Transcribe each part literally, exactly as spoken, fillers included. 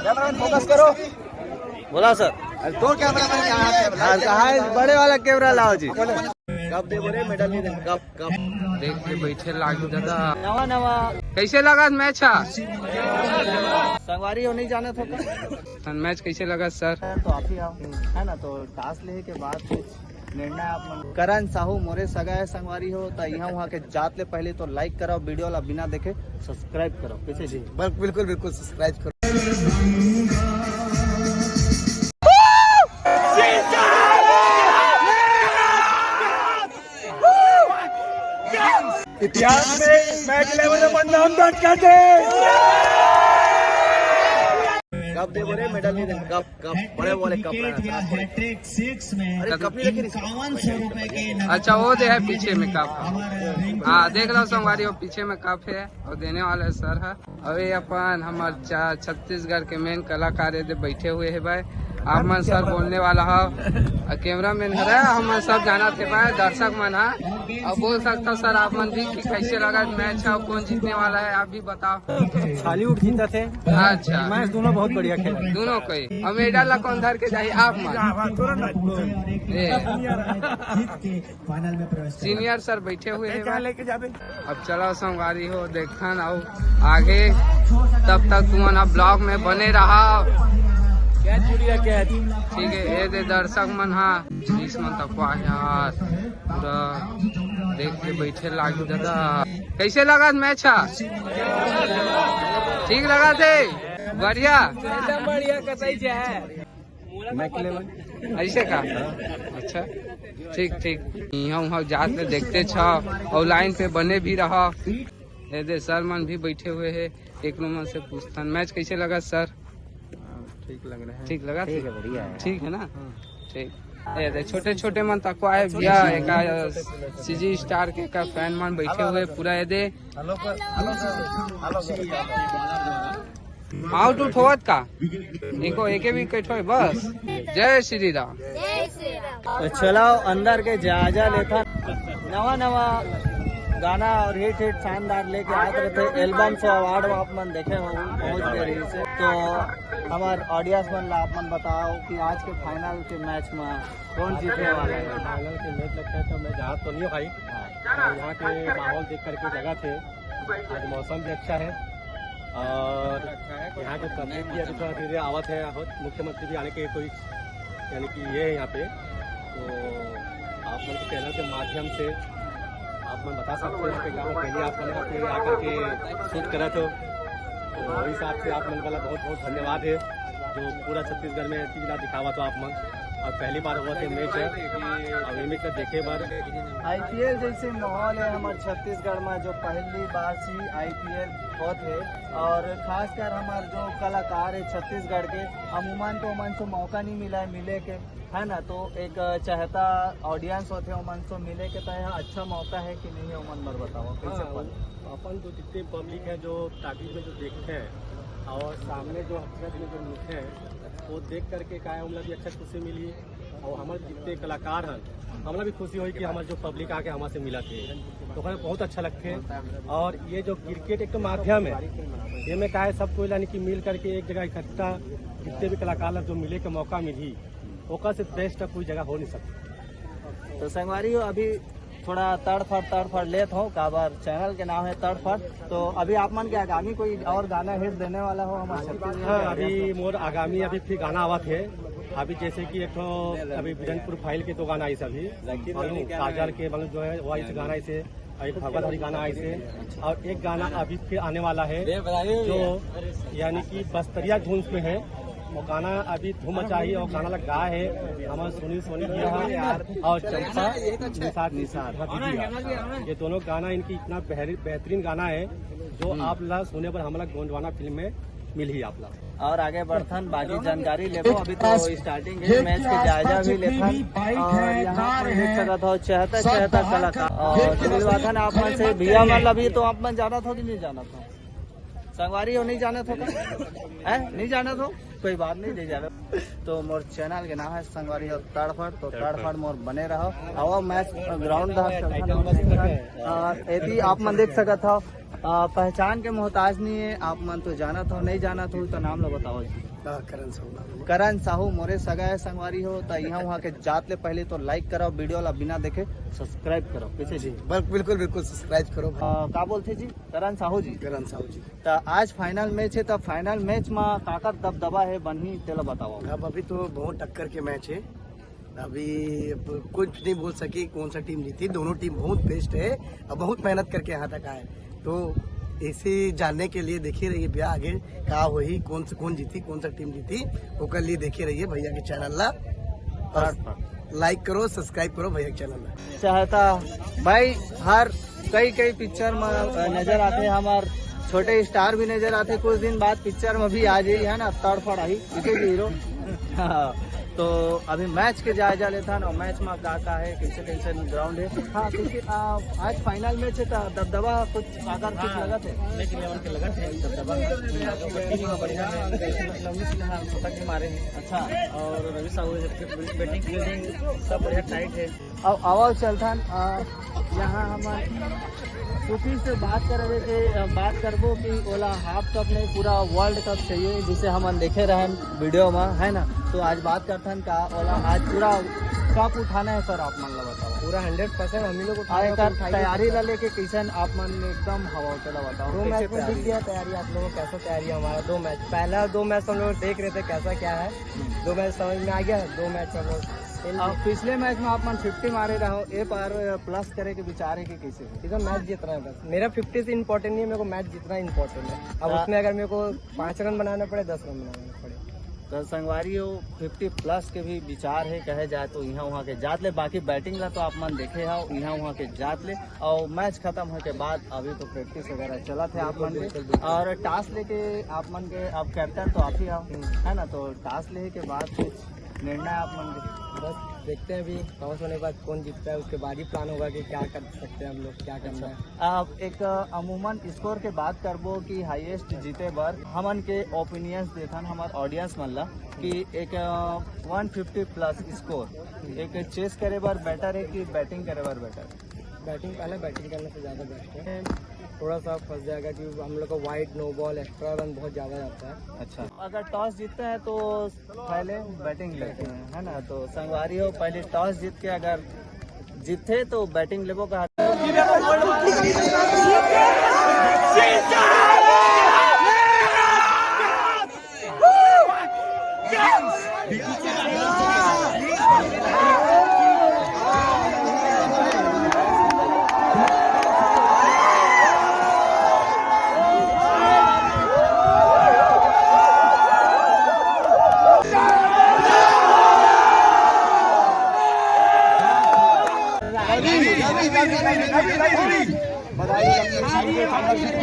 Camera focus करो। बोला sir. अरे तो कैमरा मैन यहाँ पे हाँ, कहाँ है? बड़े वाला कैमरा लाओ जी। कब दे बोले, मेडल नहीं दे, कब, कब? देख के बैठे लागी दादा। नवा, नवा। कैसे लगा मैच हा? संगवारी हो नहीं जाने थे तो? मैच कैसे लगा सर? तो आप ही आओ, है ना, तो टॉस ले के बाद कुछ निर्णय आप मन। करण साहू मोरे सगा है संगवारी हो, तो यहाँ वहाँ के जात ले पहले तो लाइक करो, वीडियो ला बिना देखे सब्सक्राइब करो। कैसे जी? बिल्कुल, बिल्कुल, बिल्कुल सब्सक्राइब करो। इतिहास में मैच इलेवन में नाम दर्ज कर दे। कब दे बोले, मेडल नहीं दे, कब, कब, बड़े वाले कप लाना। अरे कप ही लेके नहीं। अच्छा, वो दे है पीछे में कप। हाँ, देख लो संगवारी, वो पीछे में कप है और देने वाले सर है। अभी अपन हमर चा-, छत्तीसगढ़ के मेन कलाकार एदे बैठे हुए हे भाई। आप मन सर बोलने वाला हो, और कैमरा मैन हरे, हमन सब जानत हे भाई, दर्शक मन हा। अब बोल सकता सर आप मन भी कि कैसे लगा मैच है, कौन जीतने वाला है, आप भी बताओ। छालीवुड जीतत हे। अच्छा। मैच दोनों बहुत बढ़िया खेला। दोनों कोई। और मेडल ला कौन धर के जाही? आप मन। ए। फाइनल में प्रवेश करेगा। सीनियर सर बैठे हुए हैं। लेके जाबे। अब चलो संगवारी हो, देखथन अउ आगे। तब तक तुमन अब ब्लॉग में बने रहा। कैच छूट गया, कैच। ठीक है, ये दे दर्शक मन हा, पुलिस मन तक यार पूरा देख के बैठे लागी दादा। कैसे लगा मैच हा? ठीक लगा थे? बढ़िया। एकदम बढ़िया, कतई जे है। मैच ले भाई। ऐसे का? अच्छा, ठीक, ठीक। यहाँ वहाँ जात ले देखते छ, और लाइन पे बने भी रहा। ये दे सर मन भी बैठे हुए हैं, एक नंबर से पूछथन। मैच कैसे लगा सर? ठीक लग रहा है। ठीक लगा? ठीक है, बढ़िया है। ठीक है ना? ठीक। ये दे छोटे छोटे मन तक आए भैया, एक सीजी स्टार के का फैन मन बैठे हुए पूरा। ये दे हेलो कर, हेलो कर, हेलो कर। आउट उठ होवत का? इनको एके भी कट होए बस। जय श्री राम। जय श्री राम। तो चलो अंदर के जायजा लेथन। नवा नवा गाना और हिट हिट शानदार लेके आत रहथे। एल्बम से अवार्ड आप मन देखे हो बहुत देरी से। तो हमार ऑडियंस मन ला आप मन बताओ कि आज के फाइनल के मैच में कौन जीतने वाला है? फाइनल के मैच लगता है तो मैं जहाँ तो नहीं हूँ भाई, और यहाँ के माहौल देख करके जगह थे, आज मौसम भी अच्छा है और यहाँ के पब्लिक भी अभी थोड़ा धीरे आवत है, मुख्यमंत्री भी आने के कोई यानी कि ये है यहाँ पे। तो आप मन के चैनल के माध्यम से आप मन बता सकते हो कि गाँव पहले आप मन यहाँ पे आकर के शूट करा थे, तो वही हिसाब से आप मन का बहुत बहुत धन्यवाद है जो पूरा छत्तीसगढ़ में चीज ना दिखावा तो आप मन। और पहली बार हुआ थे मैच है, और ये मैच देखे बार आईपीएल जैसे माहौल है हमारे छत्तीसगढ़ में, जो पहली बार से आईपीएल होत है। और खासकर हमारे जो कलाकार है छत्तीसगढ़ के, हम उमन तो उमन से मौका नहीं मिला है मिले के, है ना? तो एक चाहता ऑडियंस होते उमन से मिले के, तो यह अच्छा मौका है कि नहीं है, उमन बर बताओ कैसे हाँ, पल? अपन जो जितने पब्लिक है जो टाकीज में जो देखते हैं और सामने जो हकीकत में जो मिलते हैं, वो देख करके का है, हम लोग भी अच्छा खुशी मिली। और हमारे जितने कलाकार हैं, हमरा भी खुशी होई कि हमारे जो पब्लिक आके हमारे से मिला थे, तो ओकरा बहुत अच्छा लगथे। और ये जो क्रिकेट एक तो माध्यम है, ये में का है, सब कोई यानी कि मिल करके एक जगह इकट्ठा, जितने भी कलाकार लोग जो मिले के मौका मिली, ओकर से बेस्ट कोई जगह हो नहीं सकता। तो संगवारी हो, अभी थोड़ा तड़फड़ तड़फड़ लेत हो, काबर चैनल के नाम है तड़फड़। तो अभी आप मन के आगामी कोई और गाना हिट देने वाला हो हमारे छत्तीसगढ़ के? हाँ, अभी मोर आगामी अभी फिर गाना आवत है। अभी जैसे कि एक ठो अभी बिजनपुर फाइल के दो गाना आइस अभी, मालूम, काजल के मालूम जो है वॉइस गाना आइस है, और एक भगवत हरी गाना आइस है, और एक गाना अभी फिर आने वाला है जो यानी कि बस्तरिया धुन में है। वो गाना अभी धूम मचा ही और गाना लग गा है हमारे सुनील सोनी भैया और चंपा निषाद, निषाद, हाँ, दीदी, हाँ। ये दोनों गाना इनकी इतना बेहरी-, बेहतरीन गाना है जो आप ला सुने पर हमला गोंडवाना फिल्म में मिल ही आप ला। और आगे बढ़थन, बाकी जानकारी लेबो। अभी तो स्टार्टिंग है, मैच के जायजा भी लेथन। और यहाँ पर देख सकत हो चहता चहता कलाकार और दिलवाथन आप मन से, भैया मन अभी तो आप मन जानत हो कि नहीं जानत हो? संगवारी हो नहीं जानत हो का? हैं? नहीं जानत हो? कोई बात नहीं, नहीं जानत। तो मोर चैनल के नाम है संगवारी हो तड़फड़, तो तड़फड़ मोर बने रहो। और मैच ग्राउंड और यदि आप मन देख सकत हो आ, पहचान के मोहताज नहीं है, आप मन तो जानत हो, नहीं जानत हो तो नाम ला बताओ जी। हाँ, करण साहू। करण साहू मोरे सगा है संगवारी हो, तो यहाँ वहाँ के जात ले पहले तो लाइक करो, वीडियो ला बिना देखे सब्सक्राइब करो, कैसे जी? बिल्कुल बिल्कुल सब्सक्राइब करो। आ, का बोलते जी? करण साहू जी। करण साहू जी। तो आज फाइनल मैच है, तो फाइनल मैच में काकर दबदबा है बनही, तेला बताओ। अब अभी तो बहुत टक्कर के मैच है, अभी कुछ नहीं बोल सके कौन सा टीम जीती। दोनों टीम बहुत बेस्ट है और बहुत मेहनत करके यहाँ तक आए। तो इसे जानने के लिए देखिए रहिए भैया, आगे का होही, कौन से, कौन जीती, कौन सा टीम जीती, ओकर लिए देखिए रहिए भैया के चैनल ला। और लाइक करो, सब्सक्राइब करो भैया के चैनल ला। चाहता भाई, हर कई कई पिक्चर में नजर आते हैं, हमार छोटे स्टार भी नजर आते हैं। कुछ दिन बाद पिक्चर में भी आ जाइए, है ना, तड़फड़ आई, ठीक है जी, हीरो। हाँ, तो अभी मैच के जायजा लेता ना, मैच में का का है, कैसे कैसे ग्राउंड है। हाँ, क्योंकि आ, आज फाइनल मैच है, तो दबदबा कुछ अगर कुछ हाँ, लगत है। मैच इलेवन के लगत है, दबदबा। टीम बढ़िया है, लवी सिन्हा शतक भी मारे हैं। अच्छा। और रवि साहू है, बैटिंग फील्डिंग सब बढ़िया टाइट है। अब आवाज चलथन, आ, यहाँ हमन सुखी से बात करबे के, आ, बात करबो कि ओला हाफ कप नहीं, पूरा वर्ल्ड कप चाहिए, जिसे हमन देखे रहन वीडियो में, है ना। तो आज बात करथन का ओला आज पूरा कप उठाना है सर, आप मन ला बताओ। पूरा हंड्रेड परसेंट हम ही लोग उठाएंगे, एकर उठाएंगे। तैयारी ला लेके कैसन आप मन एकदम हवा उठे ला बताओ, दो कैसे मैच में दिख तैयारी? गया तैयारी आप लोगों को, कैसा तैयारी है हमारा। दो मैच, पहला दो मैच हम लोग देख रहे थे कैसा क्या है, हम्म। दो मैच समझ में आ गया, दो मैच हम लोग खेल अब पिछले मैच में आप मन फिफ्टी मारे रहो, ए बार प्लस करे के विचार है कि कैसे? इधर मैच जीतना है बस। मेरा फिफ्टी से इंपॉर्टेंट नहीं है, मेरे को मैच जीतना इंपॉर्टेंट है। अब हाँ। उसमें अगर मेरे को पाँच रन बनाना पड़े, दस रन बनाना पड़े। तो संगवारी हो, फिफ्टी प्लस के भी विचार है, कहे जाए तो यहाँ वहाँ के जात ले। बाकी बैटिंग ला तो आप मन देखे हो, यहाँ वहाँ के जात ले। और मैच खत्म होए के बाद अभी तो प्रैक्टिस वगैरह चलत है आप मन के। बिल्कुल, बिल्कुल। और टॉस लेके आप मन के, अब कैप्टन तो आप ही हो, हम्म। है ना, तो टॉस लेके बाद कुछ निर्णय आप मन के? बस देखते हैं अभी टॉस होने के बाद कौन जीतता है, उसके बाद ही प्लान होगा कि क्या कर सकते हैं हम लोग, क्या करना है। अच्छा, अब एक, अ, अमूमन स्कोर के बात करबो कि हाईएस्ट जीते बर हमन के ओपिनियंस देथन हमर ऑडियंस मन ला कि एक, अ, वन फिफ्टी प्लस स्कोर एक चेस करे बर बेटर है कि बैटिंग करे बर बेटर? बैटिंग, पहले बैटिंग करने से ज़्यादा बेस्ट है। थोड़ा सा फंस जाएगा कि हम लोग का वाइड, नो बॉल, एक्स्ट्रा रन बहुत ज़्यादा जाता है। अच्छा, अगर टॉस जीतता है तो पहले बैटिंग लेते हैं, है ना। तो संगवारी हो, पहले टॉस जीत के अगर जीते तो बैटिंग लेबो का।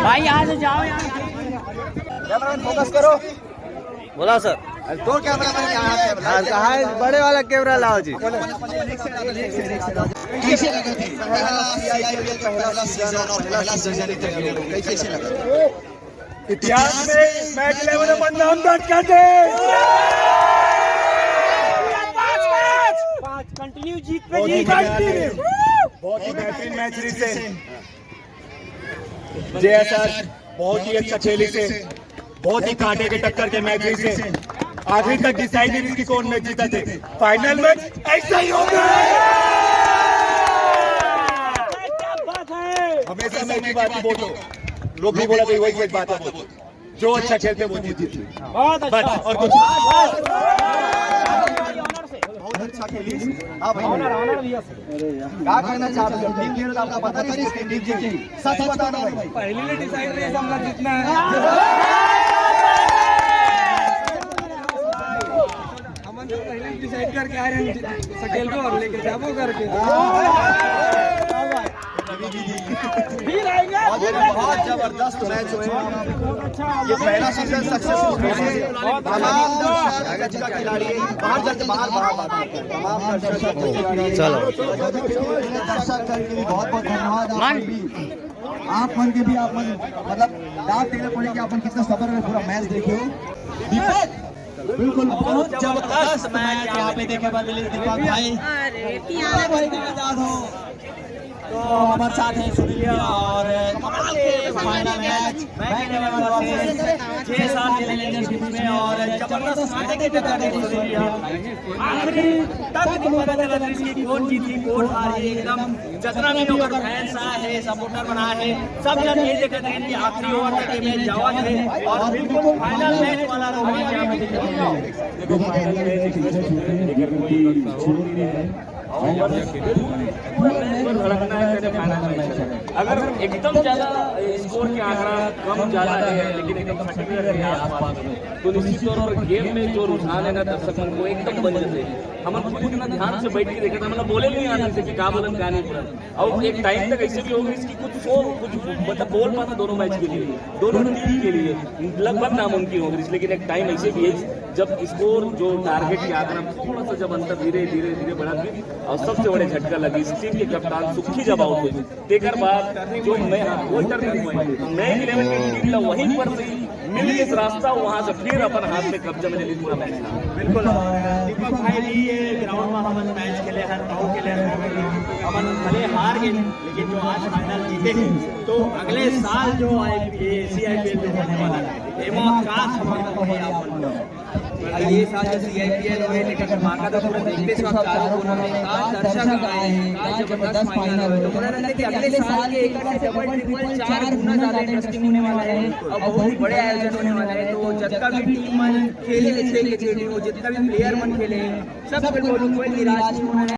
भाई, यहाँ से जाओ यार। कैमरामैन, फोकस करो। बोला सर। अरे, दो कैमरामैन यहाँ पे। हाँ, कहाँ है? बड़े वाला कैमरा लाओ जी। कैसे लगा थी? पहला सीआईपीएल का पहला सीजन और पहला सीजन इंटरव्यू, कैसे लगा? इतिहास में मैच इलेवन अपन नाम दर्ज कर दे। पाँच, पाँच। पाँच कंटिन्यू जीत पे बहुत ही जीत। बढ़िया। बहुत ही बेहतरीन मैच रही से। जय सर, बहुत ही अच्छा खेली से, बहुत ही कांटे के टक्कर के मैच रही से। आखिरी तक डिसाइड नहीं कि कौन मैच जीता थे। फाइनल मैच ऐसा ही होगा। क्या बात है। हमेशा मैं की बात ही बोलता हूँ, लोग भी बोला कि वही वही बात है, बोलते। जो अच्छा खेलते वो जीतते। बहुत अच्छा। बस, और कुछ। बहुत अच्छा खेली। हाँ भाई। ऑनर, ऑनर भैया से। क्या कहना चाहते हो? टीम जीत, आपको पता नहीं किसकी टीम जीती। सच बताना भाई। पहली ने डिसाइड नहीं समझा जीतना है। हमन तो पहले डिसाइड करके आए हैं, सकेल को और लेके जाबो करके। फिर आएंगे। और ये बहुत जबरदस्त मैच हुए। ये पहला सीजन सक्सेसफुल। तमाम दर्शक, खिलाड़ी बाहर जाके बाहर, बाहर, बाहर, तमाम दर्शक। चलो। दर्शक करके भी बहुत बहुत धन्यवाद आप मन भी। आप मन के भी, आप मन मतलब डांट देने पड़ेंगे, आप मन कितना सबर में पूरा मैच देखे हो। दीपक, बिल्कुल बहुत जबरदस्त मैच यहाँ पे देखे बर मिले दीपक भाई। अरे, पियाला भाई भी बता दो। तो हमारे साथ है सुनील भैया और कमाल के फाइनल मैच, मैं कहने वाला हूँ, छह सात चैलेंजर्स के बीच में और जबरदस्त कांटे की टक्कर है सुनील भैया। आखिरी तक नहीं पता चला था इसकी कौन जीती, कौन हारी, एकदम जतना भी ओकर फैंस आए हैं, सपोर्टर बना है, सब जन यही देखत रहे कि आखिरी ओवर तक ये मैच जावत है और बिल्कुल फाइनल मैच वाला रोमांच यहाँ पे दिख रहा है। देखो, फाइनल मैच इसलिए होता है, अगर कोई शोर नहीं है और बस पूरा मैच भर धड़कना है, तेरे फाइनल मैच है। अगर एकदम ज्यादा स्कोर के आंकड़ा कम ज्यादा है, लेकिन एकदम सटीक है आसपास में, तो निश्चित तौर पर गेम में जो रुझान है ना दर्शक मन को एकदम बन जाते हैं। हम खुद इतना ध्यान से बैठ के देखा था, मतलब बोले नहीं आते थे कि का बोलन का नहीं बोलन। और एक टाइम तक ऐसे भी होगी इसकी कुछ शो कुछ मतलब बोल पाना दोनों मैच के लिए, दोनों टीम के लिए लगभग नामुमकिन होगी। लेकिन एक टाइम ऐसे भी है जब स्कोर जो टारगेट के आंकड़ा थोड़ा सा जब अंतर धीरे धीरे धीरे बढ़ा फिर और सबसे बड़े झटका लगी इस टीम के कप्तान सुखी जब आउट हुए, तेकर बाद जो मैं, हाँ, वो टर्निंग पॉइंट, नए इलेवन के टीम ला वहीं पर से मिल के रास्ता वहां से फिर अपन हाथ में कब्जा में ले ली पूरा मैच। बिल्कुल, दीपक भाई भी ये ग्राउंड में हमन मैच खेले हन, बहु खेले हन, हमन भले हार गए, लेकिन जो आज फाइनल जीते हैं, तो अगले साल जो आई, एसी आईपीएल जो होने वाला है, एमा का धमाका होही आप मन। ये साल जैसे आईपीएल होए, लेकिन धमाका तो पूरा देखते सब चारों कोना में का दर्शक आए हैं, का जबरदस्त फाइनल होए। तो मुझे लगता है कि अगले साल के एक से डबल, ट्रिपल, चार गुना ज्यादा इंटरेस्टिंग होने वाला है और बहुत ही बड़े आयोजन होने वाला है। तो जितना भी टीम मन खेले, छह के छह टीम, जितना भी प्लेयर मन खेले, सब बिल्कुल कोई निराश नहीं होना है।